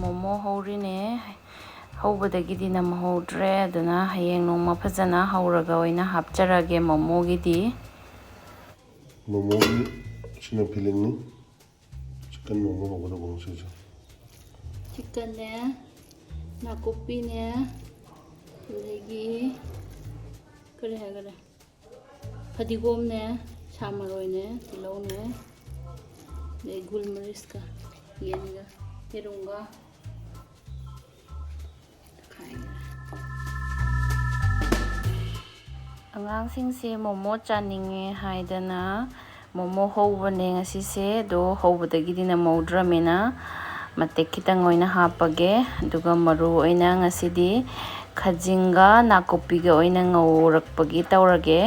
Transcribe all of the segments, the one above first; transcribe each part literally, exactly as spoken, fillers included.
ꯃꯣꯃꯣ ꯍꯧꯔꯤꯅꯦ꯫ ꯍꯧꯕꯗꯒꯤꯗꯤ ꯅꯝꯍꯧꯗ꯭ꯔꯦ, ꯑꯗꯨꯅ ꯍꯌꯦꯡ ꯅꯣꯡꯃ ꯐꯖꯅ ꯍꯧꯔꯒ ꯑꯣꯏꯅ ꯍꯥꯞꯆꯔꯒꯦ ꯃꯣꯃꯣꯒꯤꯗꯤ꯫ ꯃꯣꯃꯣꯒꯤ ꯁꯤꯅ ꯐꯤꯂꯤꯡꯅꯤ꯫ ꯆꯤꯛꯀꯟ ꯃꯣꯃꯣ ꯍꯧꯒꯗꯧꯕ ꯉꯁꯤꯁꯦ꯫ ꯆꯤꯛꯀꯟꯅꯦ, ꯅꯥꯀꯨꯞꯄꯤꯅꯦ, ꯑꯗꯒꯤ ꯀꯔꯤ ꯍꯥꯏꯈꯔꯦ, ꯐꯗꯤꯒꯣꯝꯅꯦ, ꯁꯥ ꯃꯔꯣꯏꯅꯦ, ꯇꯤꯜꯍꯧꯅꯦ, ꯑꯗꯩ ꯒꯨꯜ ꯃꯔꯤꯁꯀ ꯌꯦꯟꯒ ꯌꯦꯔꯨꯝꯒ꯫ ꯑꯉꯥꯡꯁꯤꯡꯁꯦ ꯃꯣꯃꯣ ꯆꯥꯅꯤꯡꯉꯦ ꯍꯥꯏꯗꯅ ꯃꯣꯃꯣ ꯍꯧꯕꯅꯦ ꯉꯁꯤꯁꯦ꯫ ꯑꯗꯣ ꯍꯧꯕꯗꯒꯤꯗꯤ ꯅꯝꯍꯧꯗ꯭ꯔꯃꯤꯅ ꯃꯇꯦꯛ ꯈꯤꯇꯪ ꯑꯣꯏꯅ ꯍꯥꯞꯄꯒꯦ꯫ ꯑꯗꯨꯒ ꯃꯔꯨ ꯑꯣꯏꯅ ꯉꯁꯤꯗꯤ ꯈꯥꯖꯤꯡꯒ ꯅꯥꯀꯨꯞꯄꯤꯒ ꯑꯣꯏꯅ ꯉꯧꯔꯛꯄꯒꯤ ꯇꯧꯔꯒꯦ꯫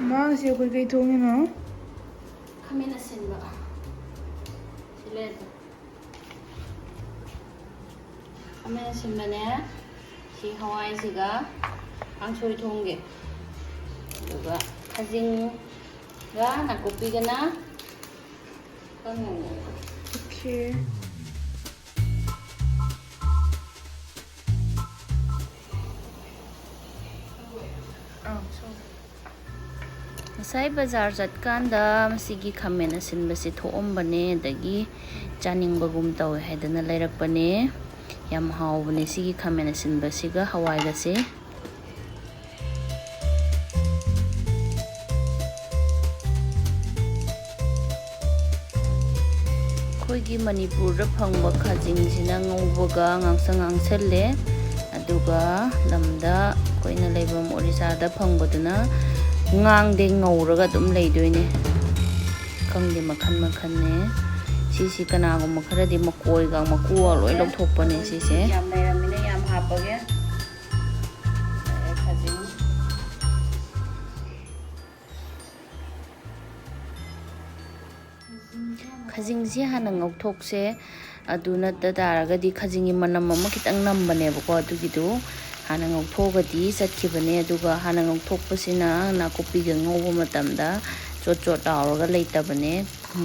ꯃꯥ, ꯉꯁꯤ ꯑꯩꯈꯣꯏ ꯀꯩ ꯊꯣꯡꯉꯤꯅꯣ? ꯈꯥꯃꯦꯟ ꯑꯁꯤꯟꯕ꯫ ꯁꯤ ꯂꯩꯔꯦ꯫ ꯈꯥꯃꯦꯟ ꯑꯁꯤꯟꯕꯅꯦ꯫ ꯁꯤ ꯍꯋꯥꯏꯁꯤꯒ ꯀꯥꯡꯁꯣꯏ ꯊꯣꯡꯒꯦ꯫ ꯑꯗꯨꯒ ꯈꯥꯖꯤꯡꯒ ꯅꯥꯀꯨꯞꯄꯤꯒꯅ ꯀꯥꯡꯉꯧ ꯉꯧꯔꯒꯦ꯫ Okay. ꯉꯁꯥꯏ ꯕꯖꯥꯔ ꯆꯠꯀꯥꯟꯗ ꯃꯁꯤꯒꯤ ꯈꯥꯃꯦꯟ ꯑꯁꯤꯟꯕꯁꯤ ꯊꯣꯛꯑꯝꯕꯅꯦ, ꯑꯗꯒꯤ ꯆꯥꯅꯤꯡꯕꯒꯨꯝ ꯇꯧꯋꯦ ꯍꯥꯏꯗꯅ ꯂꯩꯔꯛꯄꯅꯦ꯫ ꯌꯥꯝ ꯍꯥꯎꯕꯅꯦ ꯁꯤꯒꯤ ꯈꯥꯃꯦꯟ ꯑꯁꯤꯟꯕꯁꯤꯒ ꯍꯋꯥꯏꯒꯁꯦ꯫ ꯃꯅꯤꯄꯨꯔꯗ ꯐꯪꯕ ꯈꯥꯖꯤꯡꯁꯤꯅ ꯉꯧꯕꯒ ꯉꯥꯡꯁꯪ ꯉꯥꯡꯁꯜꯂꯦ꯫ ꯑꯗꯨꯒ ꯂꯝꯗ ꯑꯩꯈꯣꯏꯅ ꯂꯩꯐꯝ ꯑꯣꯔꯤꯁꯥꯗ ꯐꯪꯕꯗꯨꯅ ꯉꯥꯡꯗꯦ, ꯉꯧꯔꯒ ꯑꯗꯨꯝ ꯂꯩꯗꯣꯏꯅꯦ꯫ ꯈꯪꯗꯦ, ꯃꯈꯜ ꯃꯈꯜꯅꯦ꯫ ꯁꯤꯁꯤ ꯀꯅꯥꯒꯨꯝꯕ ꯈꯔꯗꯤ ꯃꯀꯣꯏꯒ ꯃꯀꯨꯒ ꯂꯣꯏ ꯂꯧꯊꯣꯛꯄꯅꯦ ꯁꯤꯁꯦ꯫ ꯌꯥꯝ ꯂꯩꯔꯝꯃꯤꯅ ꯌꯥꯝ ꯍꯥꯞꯄꯒꯦ꯫ ꯈꯥꯖꯤꯡ꯫ ꯈꯥꯖꯤꯡꯁꯤ ꯍꯥꯟꯅ ꯉꯧꯊꯣꯛꯁꯦ꯫ ꯑꯗꯨ ꯅꯠꯇ ꯇꯥꯔꯒꯗꯤ ꯈꯥꯖꯤꯡꯒꯤ ꯃꯅꯝ ꯑꯃ ꯈꯤꯇꯪ ꯅꯝꯕꯅꯦꯕꯀꯣ, ꯑꯗꯨꯒꯤꯗꯨ ꯍꯥꯟꯅ ꯉꯧꯊꯣꯛꯑꯒꯗꯤ ꯆꯠꯈꯤꯕꯅꯦ꯫ ꯑꯗꯨꯒ ꯍꯥꯟꯅ ꯉꯧꯊꯣꯛꯄꯁꯤꯅ ꯅꯥꯀꯨꯞꯄꯤꯒ ꯉꯧꯕ ꯃꯇꯝꯗ ꯆꯣꯠ ꯆꯣꯠ ꯂꯥꯎꯔꯒ ꯂꯩꯇꯕꯅꯦ꯫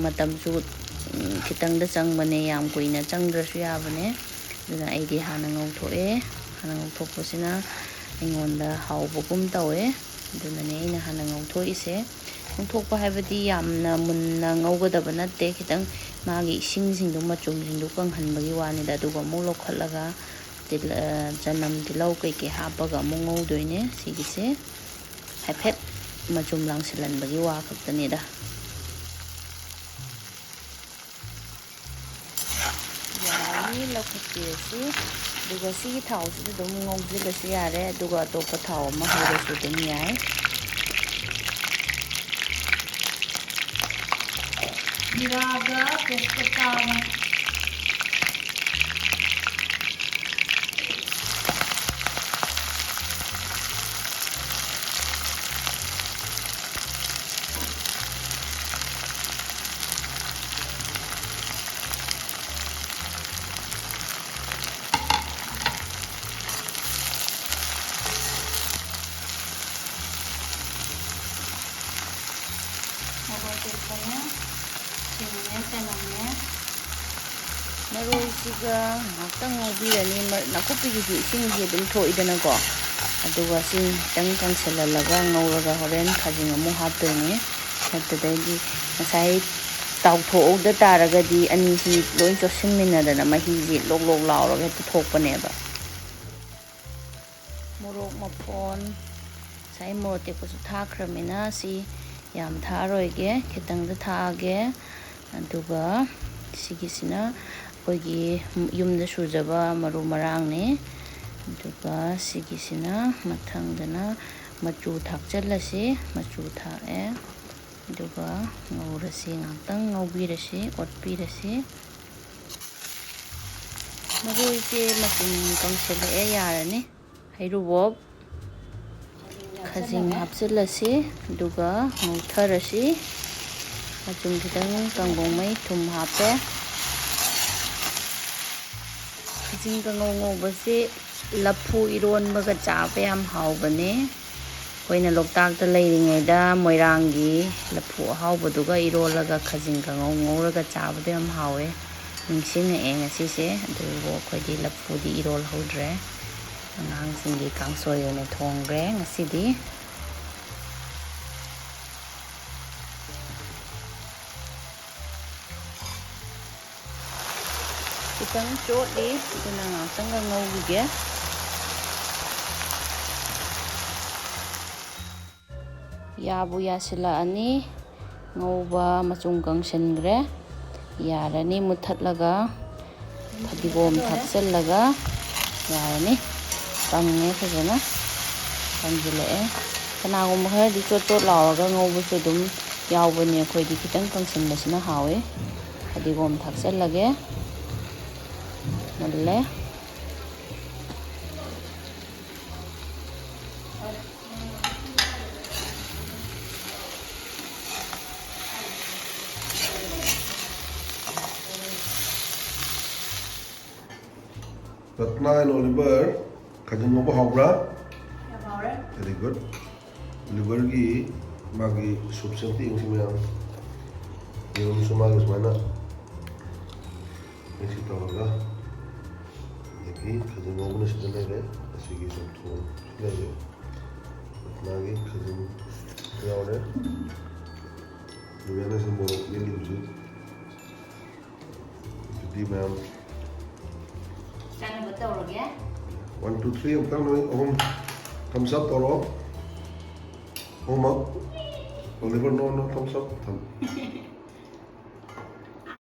ꯃꯇꯝꯁꯨ, ꯎꯝ, ꯈꯤꯇꯪꯗ ꯆꯪꯕꯅꯦ, ꯌꯥꯝ ꯀꯨꯏꯅ ꯆꯪꯗ꯭ꯔꯁꯨ ꯌꯥꯕꯅꯦ꯫ ꯑꯗꯨꯅ ꯑꯩꯗꯤ ꯍꯥꯟꯅ ꯉꯧꯊꯣꯛꯑꯦ꯫ ꯍꯥꯟꯅ ꯉꯧꯊꯣꯛꯄꯁꯤꯅ ꯑꯩꯉꯣꯟꯗ ꯍꯥꯎꯕꯒꯨꯝ ꯇꯧꯋꯦ꯫ ꯑꯗꯨꯅꯅꯦ ꯑꯩꯅ ꯍꯥꯟꯅ ꯉꯧꯊꯣꯛꯏꯁꯦ꯫ ꯉꯧꯊꯣꯛꯄ ꯍꯥꯏꯕꯗꯤ ꯌꯥꯝꯅ ꯃꯨꯟꯅ ꯉꯧꯒꯗꯕ ꯅꯠꯇꯦ, ꯈꯤꯇꯪ ꯃꯥꯒꯤ ꯏꯁꯤꯡꯁꯤꯡꯗꯣ, ꯃꯆꯨꯝꯁꯤꯡꯗꯣ ꯀꯪꯍꯟꯕꯒꯤ ꯋꯥꯅꯤꯗ꯫ ꯑꯗꯨꯒ ꯑꯃꯨꯛ ꯂꯧꯈꯠꯂꯒ ꯇꯤꯜ-, ꯑ, ꯆꯅꯝ, ꯇꯤꯜꯍꯧ ꯀꯩꯀꯩ ꯍꯥꯞꯄꯒ ꯑꯃꯨꯛ ꯉꯧꯗꯣꯏꯅꯦ ꯁꯤꯒꯤꯁꯦ꯫ ꯍꯥꯏꯐꯦꯠ ꯃꯆꯨꯝ ꯂꯥꯡꯁꯤꯜꯍꯟꯕꯒꯤ ꯋꯥ ꯈꯛꯇꯅꯤꯗ꯫ ꯌꯥꯔꯅꯤ, ꯂꯧꯈꯠꯄꯤꯔꯁꯤ꯫ ꯑꯗꯨꯒ ꯁꯤꯒꯤ ꯊꯥꯎꯁꯤꯗ ꯑꯗꯨꯝ ꯉꯧꯁꯤꯜꯂꯁꯨ ꯌꯥꯔꯦ, ꯑꯗꯨꯒ ꯑꯇꯣꯞꯄ ꯊꯥꯎ ꯑꯃ ꯍꯩꯔꯁꯨ ꯑꯗꯨꯝ ꯌꯥꯏ꯫ ꯖꯤꯔꯥꯒ ꯇꯦꯖꯄꯇꯥꯒ꯫ ꯃꯣꯔꯣꯛ ꯑꯇꯦꯛꯄꯅꯦ, ꯁꯤꯡꯅꯦ, ꯆꯅꯝꯅꯦ꯫ ꯃꯔꯣꯏꯁꯤꯒ ꯉꯥꯏꯍꯥꯛꯇꯪ ꯉꯧꯕꯤꯔꯅꯤ꯫ ꯃ-, ꯅꯥꯀꯨꯞꯄꯤꯒꯤꯁꯨ ꯏꯁꯤꯡꯁꯦ ꯑꯗꯨꯝ ꯊꯣꯛꯏꯗꯅꯀꯣ꯫ ꯑꯗꯨꯒ ꯁꯤ ꯈꯤꯇꯪ ꯀꯪꯁꯤꯜꯍꯜꯂꯒ ꯉꯧꯔꯒ ꯍꯣꯔꯦꯟ ꯈꯥꯖꯤꯡ ꯑꯃꯨꯛ ꯍꯥꯞꯇꯣꯏꯅꯦ꯫ ꯅꯠꯇꯗꯩꯗꯤ ꯉꯁꯥꯏ ꯇꯥꯎꯊꯣꯛꯍꯧꯗ ꯇꯥꯔꯒꯗꯤ ꯑꯅꯤꯁꯤ ꯂꯣꯏ ꯆꯣꯠꯁꯤꯟꯃꯤꯟꯅꯗꯅ ꯃꯍꯤꯁꯤ ꯂꯣꯛ ꯂꯣꯛ ꯂꯥꯎꯔꯒ ꯍꯦꯛꯇ ꯊꯣꯛꯄꯅꯦꯕ꯫ ꯃꯣꯔꯣꯛ ꯃꯐꯣꯟ, ꯉꯁꯥꯏ ꯃꯣꯔꯣꯛ ꯑꯇꯦꯛꯄꯁꯨ ꯊꯥꯛꯈ꯭ꯔꯃꯤꯅ ꯁꯤ ꯌꯥꯝ ꯊꯥꯛꯑꯔꯣꯏꯒꯦ, ꯈꯤꯇꯪꯗ ꯊꯥꯛꯑꯒꯦ꯫ ꯑꯗꯨꯒ ꯁꯤꯒꯤꯁꯤꯅ ꯑꯩꯈꯣꯏꯒꯤ ꯌꯨꯝꯗ ꯁꯨꯖꯕ ꯃꯔꯨ ꯃꯔꯥꯡꯅꯤ꯫ ꯑꯗꯨꯒ ꯁꯤꯒꯤꯁꯤꯅ ꯃꯊꯪꯗꯅ ꯃꯆꯨ ꯊꯥꯛꯆꯜꯂꯁꯤ꯫ ꯃꯆꯨ ꯊꯥꯛꯑꯦ꯫ ꯑꯗꯨꯒ ꯉꯧꯔꯁꯤ, ꯉꯥꯛꯇꯪ ꯉꯧꯕꯤꯔꯁꯤ, ꯑꯣꯠꯄꯤꯔꯁꯤ꯫ ꯃꯔꯣꯏꯁꯦ ꯃꯆꯨꯝ ꯀꯪꯁꯤꯜꯂꯛꯑꯦ, ꯌꯥꯔꯅꯤ꯫ ꯍꯩꯔꯨꯕꯣꯞ, ꯈꯥꯖꯤꯡ ꯍꯥꯞꯆꯤꯜꯂꯁꯤ, ꯑꯗꯨꯒ ꯉꯧꯊꯔꯁꯤ꯫ ꯃꯆꯨꯝ ꯈꯤꯇꯪ ꯀꯪꯕꯣꯡꯉꯩ ꯊꯨꯝ ꯍꯥꯞꯄꯦ꯫ ꯈꯥꯖꯤꯡ ꯀꯥꯡꯉꯧ ꯉꯧꯕꯁꯤ ꯂꯐꯨ ꯏꯔꯣꯟꯕꯒ ꯆꯥꯕ ꯌꯥꯝ ꯍꯥꯎꯕꯅꯦ꯫ ꯑꯩꯈꯣꯏꯅ ꯂꯣꯛꯇꯥꯛꯇ ꯂꯩꯔꯤꯉꯩꯗ ꯃꯣꯏꯔꯥꯡꯒꯤ ꯂꯐꯨ ꯑꯍꯥꯎꯕꯗꯨꯒ ꯏꯔꯣꯜꯂꯒ ꯈꯥꯖꯤꯡ ꯀꯥꯡꯉꯧ ꯉꯧꯔꯒ ꯆꯥꯕꯗꯣ ꯌꯥꯝ ꯍꯥꯎꯋꯦ꯫ ꯅꯤꯡꯁꯤꯡꯉꯛꯑꯦ ꯉꯁꯤꯁꯦ, ꯑꯗꯨꯕꯨ ꯑꯩꯈꯣꯏꯗꯤ ꯂꯐꯨꯗꯤ ꯏꯔꯣꯜꯍꯧꯗ꯭ꯔꯦ꯫ ꯑꯉꯥꯡꯁꯤꯡꯒꯤ ꯀꯥꯡꯁꯣꯏ ꯑꯣꯏꯅ ꯊꯣꯡꯈ꯭ꯔꯦ ꯉꯁꯤꯗꯤ꯫ ꯈꯤꯇꯪ ꯆꯣꯠꯂꯤ, ꯑꯗꯨꯅ ꯉꯥꯛꯇꯪꯒ ꯉꯧꯈꯤꯒꯦ꯫ ꯌꯥꯕꯨ ꯌꯥꯁꯤꯜꯂꯛꯑꯅꯤ꯫ ꯉꯧꯕ ꯃꯆꯨꯝ ꯀꯪꯁꯤꯟꯈ꯭ꯔꯦ꯫ ꯌꯥꯔꯅꯤ, ꯃꯨꯠꯊꯠꯂꯒ ꯐꯗꯤꯒꯣꯝ ꯊꯥꯛꯆꯤꯜꯂꯒ ꯌꯥꯔꯅꯤ꯫ ꯀꯪꯉꯦ ꯐꯖꯅ, ꯀꯪꯁꯤꯜꯂꯛꯑꯦ꯫ ꯀꯅꯥꯒꯨꯝꯕ ꯈꯔꯗꯤ ꯆꯣꯠ ꯆꯣꯠ ꯂꯥꯎꯔꯒ ꯉꯧꯕꯁꯨ ꯑꯗꯨꯝ ꯌꯥꯎꯕꯅꯦ꯫ ꯑꯩꯈꯣꯏꯗꯤ ꯈꯤꯇꯪ ꯀꯪꯁꯤꯟꯕꯁꯤꯅ ꯍꯥꯎꯋꯦ꯫ ꯐꯗꯤꯒꯣꯝ ꯊꯥꯛꯆꯤꯜꯂꯒꯦ꯫ ꯃꯨꯜꯂꯦ꯫ ꯔꯠꯅꯥ and Oliver, ꯈꯥꯖꯤꯡ ꯉꯧꯕ ꯍꯥꯎꯕ꯭ꯔꯥ? ꯌꯥꯝ ꯍꯥꯎꯔꯦ꯫ Very good. Oliverꯒꯤ ꯃꯥꯒꯤ soup ꯁꯦꯝꯇ ꯌꯦꯡꯁꯤ ꯃꯌꯥꯝ꯫ ꯌꯦꯔꯨꯝꯁꯨ ꯃꯥꯒꯤ ꯁꯨꯃꯥꯏꯅ ꯃꯤꯛꯁꯤ ꯇꯧꯔꯒ, ꯑꯗꯒꯤ ꯈꯥꯖꯤꯡ ꯉꯧꯕꯅ ꯁꯤꯗ ꯂꯩꯔꯦ, ꯑꯁꯤꯒꯤ ꯆꯝꯊꯣꯡ ꯂꯩꯔꯦ, ꯃꯥꯒꯤ ꯈꯥꯖꯤꯡ ꯌꯥꯎꯔꯦ, ꯂꯣꯏꯅꯁꯨ ꯃꯣꯔꯣꯛ ꯃꯦꯠꯂꯤꯕꯁꯨ꯫ ꯑꯗꯨꯗꯤ ꯃꯌꯥꯝ ꯆꯥꯅꯕ ꯇꯧꯔꯒꯦ꯫ One, two, three ꯑꯃꯨꯛꯇꯪ ꯅꯣꯏ ꯑꯍꯨꯝ thumbs up ꯇꯧꯔꯣ꯫ ꯑꯍꯨꯝꯃꯛ꯫ Oliver, no, no, thumbs up. Thumb.